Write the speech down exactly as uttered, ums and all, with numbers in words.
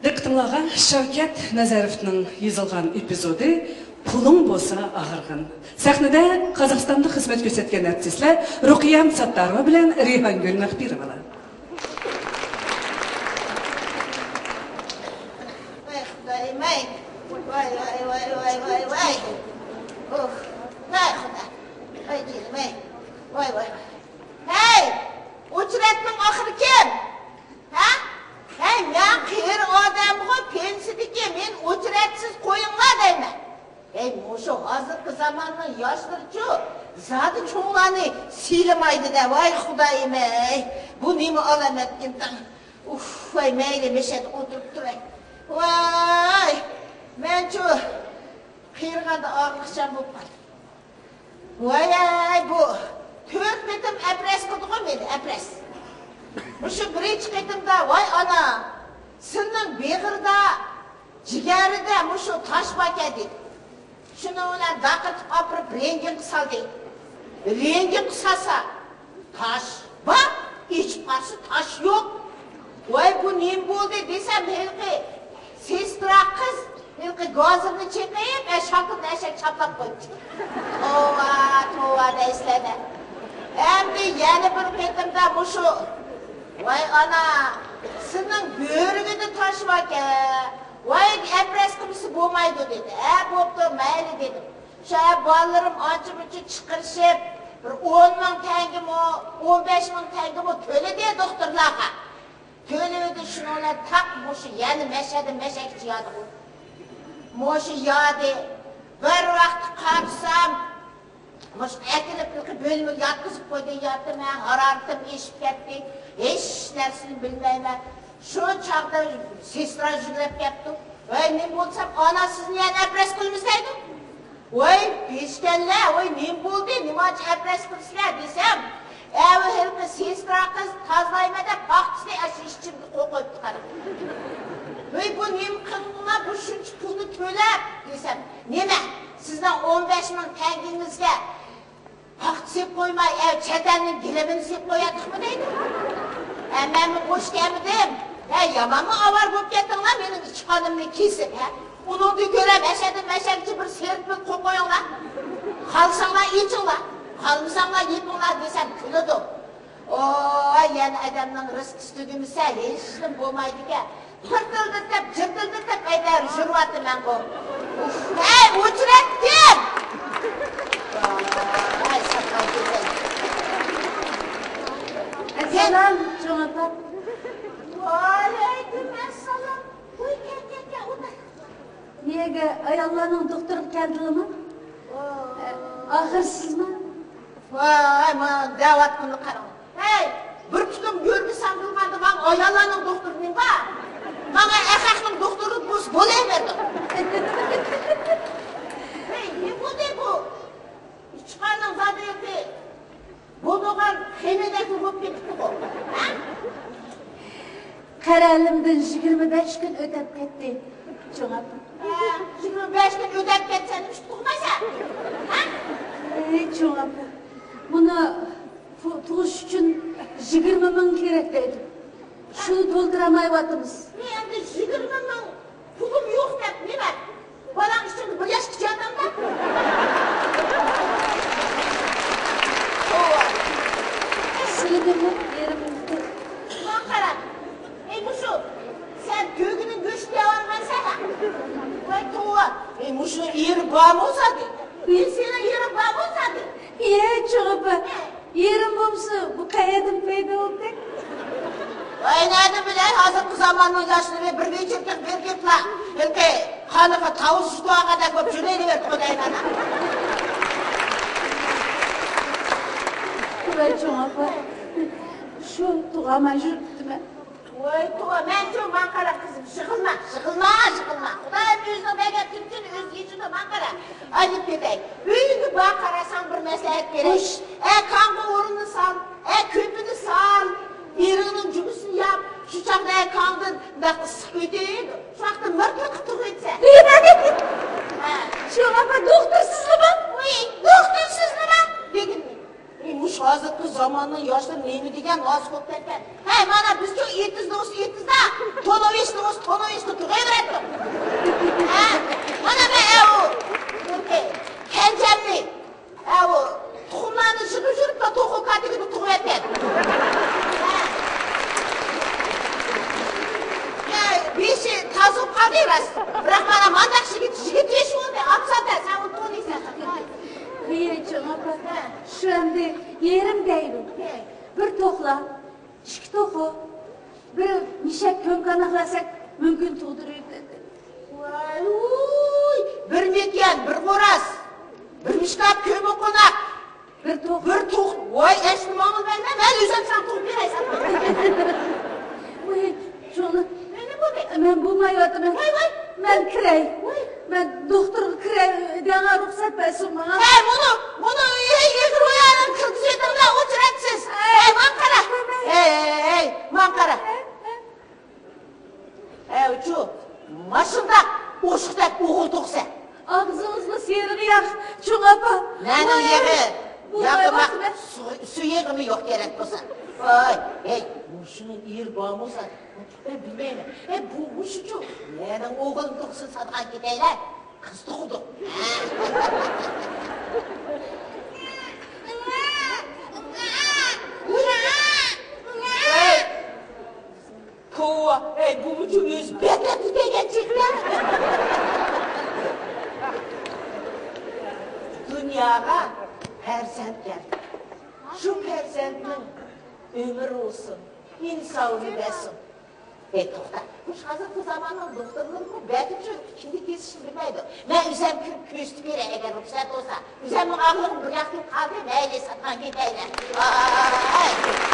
دىققىتىڭلارغا شەۋكەت نەزەروۋنىڭ يېزىلغان ئېپىزودى پۇلۇڭ بولسا ئاغرىغىن. سەھنىدە قازاقىستاندا خىزمەت كۆرسەتكەن ئارتىسلار رۇقىيە ساتتارova بىلەن رەيھانگۈل مەخپىروۋالار. ۋاي خۇدايىم ئەي. ۋاي، ۋاي، ۋاي، ۋاي، ۋاي، ۋاي. ئۇھ. ۋاي خۇدا. ۋاي جېنىم ئەي. ۋاي، ۋاي، ۋاي. ھەي! ئوچرەتنىڭ ئاخىرى كىم؟ ھە؟ ھەي، مەن قېرى ئادەمغۇ، پېنسىيىدىكى، مېنى ئوچرەتسىز قويۇڭلار دەيمەن. ھەي، مۇشۇ ھازىرقى زاماننىڭ ياشلىرىچۇ، زادى چوڭلارنى سىيلىمايدۇ-دە، ۋاي خۇدايىم-ئەي. بۇ نېمە ئالامەتكىن تاڭ؟ ئۇف، ۋاي، مەيلى، مەشەدە ئولتۇرۇپ تۇراي. ۋاي، مەنچۇ قېرىغاندا ئاغرىقچان بولۇپ قالدىم. ۋاي، بۇ تۆت قېتىم ئەپرەس قىلدىغۇ مېنى، ئەپرەس. مۇشۇ بىرىنچى قېتىمدا، ۋاي ئانا، سىلنىڭ بېغىردا، جىگەرىدە مۇشۇ تاش باركەن دېدى. شۇنىڭ بىلەن داقىرتىپ ئاپىرىپ رېنتگېنغا سالدى. رېنتگېنغا سالسا، تاش بار، ئېچىپ قارىسا تاش يوق. ۋاي، بۇ نېمە بولدى دېسەم، ھېلىقى سېسترا قىز ھېلىقى گازىرنى چېقىپ، ئە، شاكىلىنى ئەشەك چاپلاپ قويۇپتۇ. توۋا، توۋا دەيسىلەر-دە. ئەمدى يەنە بىر قېتىمدا مۇشۇ. ۋاي ئانا، سېنىڭ بۆرىگىدە تاش باركەن. ۋاي، ئەپرەس قىلمىسا بولمايدۇ دېدى. ھە، بوپتۇ، مەيلى دېدىم. شۇ بالىلىرىم ئانچە-مۇنچە چىقىرىشىپ، بىر ئون مىڭ تەڭگىمۇ، ئون بەش مىڭ تەڭگىمۇ تۆلىدى دوختۇرلارغا. تۆلىۋىدى، شۇنىڭ بىلەن تاق مۇشۇ يەنە مەشەدە مەشەكچە يادىغۇ. مۇشۇ يادى. بىر ۋاقىت قارىسام، مۇشۇ ئەكېلىپ بۆلمىگە ياتقۇزۇپ قويدى، ياتتىم، مەن ھارارىتىم ئېشىپ كەتتى. ھېچ نەرسىنى بىلمەيمەن. شۇ چاغدا سېسترا يۈگۈرۈپ كەپتۇ. ۋەي، نېمە بولسام، ئانا سىزنى يەنە ئەپرەس قىلىمىز دەيدۇ. ۋاي، بېشكەللە، ۋاي، نېمە بولدى؟ نېمانچە ئەپرەس قىلىسىلەر دېسەم، ئەۋۇ ھېلىقى سېسترا قىز تازىلايمەن دەپ پاختىسىنى ئاشۇ ئىچىمدە قوقۇيۇپتۇ قارا. ۋاي، بۇ نېمە قىلدىڭلار، بۇ شۇنچە پۇلنى تۆلەپ دېسەم، نېمە، سىزنىڭ ئون بەش مىڭ تەڭگىڭىزگە پاختا سېلىپ قويماي، ئە، چەت ئەلنىڭ گىلىمىنى سېلىپ قوياتتۇقمۇ دەيدۇ. ئە، مەنمۇ قوش كەلمىدىم. ھە، يامانمۇ ئاۋارە بولۇپ كەتتىڭلار، مېنىڭ ئىچقانىمنى كېسىپ، ھە. ئۇنىڭدىن كۆرە مەشەدىن مەشەگىچە بىر سېرىپ بىر قويۇڭلار. خالىساڭلار ئېچىڭلار، خالىمىساڭلار يېپىڭلار دېسەم كۈلىدۇ. ئوي، يەنە ئادەمنىڭ رىزقىسى تۈگىمىسە، ھېچنېمە بولمايدىكەن. پىرتىلدىتىپ، جىرتىلدىتىپ ئەيدەر يۈرۈۋاتىمەنغۇ. ئۇف، ھەي، ئۆچرەتكىن! ۋاي، ساقال گۈزەل. ئەسسالام، چوڭ ئاپا. ۋەئەلەيكۇم ئەسسالام. ۋاي، كەل، كەل، كەل، ئولتۇر. نېگە، ئاياللارنىڭ دوختۇرىغا كەلدىلىمۇ؟ ئاخىر سىزمۇ؟ ۋاي، مانا دەۋاتقىنىنى قاراڭ. ھەي، بىر پۇتۇم يۈرمىسەم بولمايدىغان ئاياللارنىڭ دوختۇرى نېمە بار؟ ماڭا ئەخەقنىڭ دوختۇرى بولسا بولۇۋېرىدۇ. ھەي، نېمە بولدى بۇ؟ ئىچقاننىڭ زادى يوقى. بولىدىغان خېمىدەكلا بولۇپ كېتىپتىغۇ. ھە؟ قەرەلىمدىن يىگىرمە بەش كۈن ئۆتەپ كەتتى، چوڭ ئاپا. ھە، يىگىرمە بەش كۈن ئۆتەپ كەتسە، نېمە ئىش تۇغمايسەن؟ ھە؟ ئەي، چوڭ ئاپا، بۇنى تۇ-، تۇغۇش ئۈچۈن يىگىرمە مىڭ كېرەك دەيدۇ. شۇنى تولدۇرالمايۋاتىمىز. ئەي، ئەمدى يىگىرمە مىڭ پۇلۇم يوق دەپ نېمە؟ بالاڭ ئىچىڭدە بىر ياش كىچىك ئادەمدە. سىلىدىمۇ يېرىم. ماڭا قارا. ئەي، مۇشۇ، سەن گۆگىنىڭ گۆشىنى يەۋالغانسەن ھە؟ ۋاي توۋا. ئەي، مۇشۇنىڭ ئېرى بارمۇ زادى؟ ئەي، سېنىڭ ئېرىڭ بارمۇ زادى؟ ئەي، چوڭ ئاپا. ئېرىم بولمىسا، بۇ قەيەردىن پەيدا بولدى؟ ۋاي، نەدىن بىلەي، ھازىرقى زاماننىڭ ياشلىرى بىر ۋېچېركىغا بېرىپلا، ھېلىقى خانىغا تاۋۇز سۈتى ئالغاندەك بولۇپ جۈرۈۋېرىپتۇ دەيمەن. ۋاي، چوڭ ئاپا، شۇ تۇغالماي يۈرۈپتىمەن. ۋاي توۋا، مەنچۇ ماڭا قارا قىزىم، يىغلىما، يىغلىما، يىغلىما. خۇدايىم ئۆزىنىڭ بەرگەن تىنچىنى ئۆزى يېچىدۇ، ماڭا قارا. ئاينىپ كېتەي. ئۆيۈڭگە بار قارا، ساڭا بىر مەسلىھەت بېرەي. خوش. ئە، كاڭغا ئورۇننى سال، ئە، كۆپىنى سال. ئېرىڭنىڭ جۇمىسىنى ياپ، شۇ چاغدا ئە، كاڭدىن مۇنداق ئىسسىق ئۆتىدۇ. شۇ ۋاقىتتا مىرقىرىقىپ تۇرۇۋەتسە. ھە. شۇ ئاپا، دوختۇرسىزلىما؟ ۋىي، دوختۇرسىزلىما؟ دېدىم. ئى، مۇشۇ ھازىرقى زاماننىڭ ياشلىرى نېمە دېگەن نازۇك بولۇپ كەتكەن. ھەي، مانا بىزچۇ ئېتىزدا بولسا ئېتىزدا، تولۇۋېشتا بولسا ئۇنىڭ ئۈستىگە تۇغۇۋېرەتتىم. ھە؟ مانا مەن ئەۋۇ كەنجەمنى، ئەۋۇ تۇخۇملارنى يىغىپ يۈرۈپ، توخۇ كاتىكىنى تۇغۇۋەتكەن. ھە. يا، بېشى تازا بولۇپ قالدى راست. بىراق مانا مانداق يىگىت، يىگىت ئىش بولدى. ئابساندا، سەن ئۇنى تونۇيسەن. ھەي، چوڭ ئاپا، ھە. شۇ ئەمدى يېرىم دەيلى. ھە. بىر توخلا، ئىككى توخۇ، بىر مىشەك كۆم قاناقلاساك مۇمكىن تۇغدۇرۇۋېتەتتى. ۋاي، ۋۇي، بىر مېكىيان، بىر خوراز، بىر مىشكاپ كۆممىقوناق، بىر توخۇ. بىر توخۇ. ۋاي، ئەسلى ماڭا بەرمە، مەن ئۆزۈم ساڭا تۇغۇپ بېرەي ساڭا. ۋاي، شۇنى مەن بولمايۋاتىمەن. ۋاي، ۋاي. مەن كىرەي. ۋاي. مەن دوختۇرغا كىرەي، دەڭا رۇخسەت بەرسۇن ماڭا. ھەي، مۇنۇ، مۇنۇ، ھەي، ئېغىر ئويارىم كىرگۈزۈۋېتىڭلار، ئولتۇرامسىز؟ ھەي، ماڭا قارا. ھەي، ھەي، ماڭا قارا. ھەي، ئۇچۇ، ماشۇنداق ئوشۇقتەك ئوغۇل تۇغسا. ئاغزىڭىزغا سېرىق ياق، چوڭ ئاپا. نەنىڭ يېغى؟ بۇ ياغدىما؟ سۇ، سۇ يېغىمۇ يوق كېرەك بولسا. ۋاي، ھەي، مۇشۇنىڭ ئېرى بارمۇ؟ مەن بىلمەيمەن. ھە، بۇ مۇشۇچۇ. يەنىڭ ئوغۇلنى تۇغسۇن ساتقان كېتەيلەر. قىز تۇغدۇق. ھەي، توۋا، ھەي، بۇ مۇچۇ ئۆزى بەتەتلىك دېگەن چېكىلەر. دۇنياغا پەرزەنت كەلدى. شۇ پەرزەنتنىڭ ئۆمرى ئۇزۇن، ئىنساۋىنى بەرسۇن. ھەي، توختا. مۇشۇ ھازىرقى زاماننىڭ دوختۇرلىرىمۇ بەتۇچۇ كىندىك كېسىشنى بىلمەيدۇ. مەن ئۆزۈم كىرىپ كۆرسىتىپ بېرەي، ئەگەر رۇخسەت بولسا. ئۆزۈمنىڭ ئاغرىقىم بىر ياقتىن قالدى، مەيلى ساتقان كېتەيلى. ئاي.